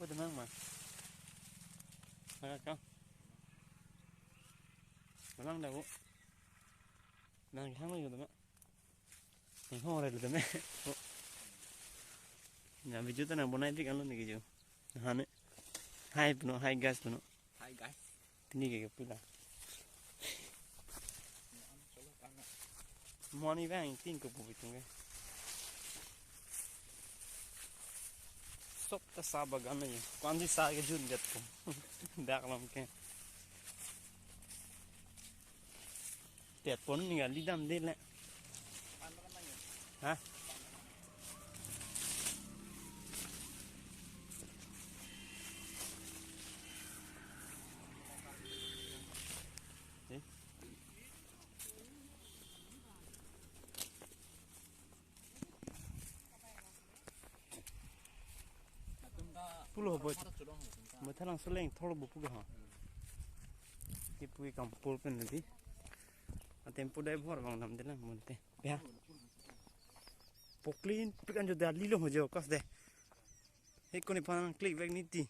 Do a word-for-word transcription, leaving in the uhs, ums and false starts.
Teman ma. Mana kau? Mana dah bu? Nang hang lagi teman. Nang hong lagi teman. Oh. Na video ta nang bonai pik alo ni keju. Hane. Hi puno, hi guys puno. Hi guys. Tini ke pula. Moni bang tin ko pupi tung ke. Sop ta sa bagan na ye. Kwan di sa ke jun det ko. Dak lam ke. Tet pon ni gali dam de le. Ha? Eh? Pulo bo. Mathalang suleng thor bo puga ha. Ki pui kam pul pen di. A tempo dai bhor bang dam de lang monte. Ya. Poklin pik anjo da lilo ho jo kas de. He koni pan click back ni ti.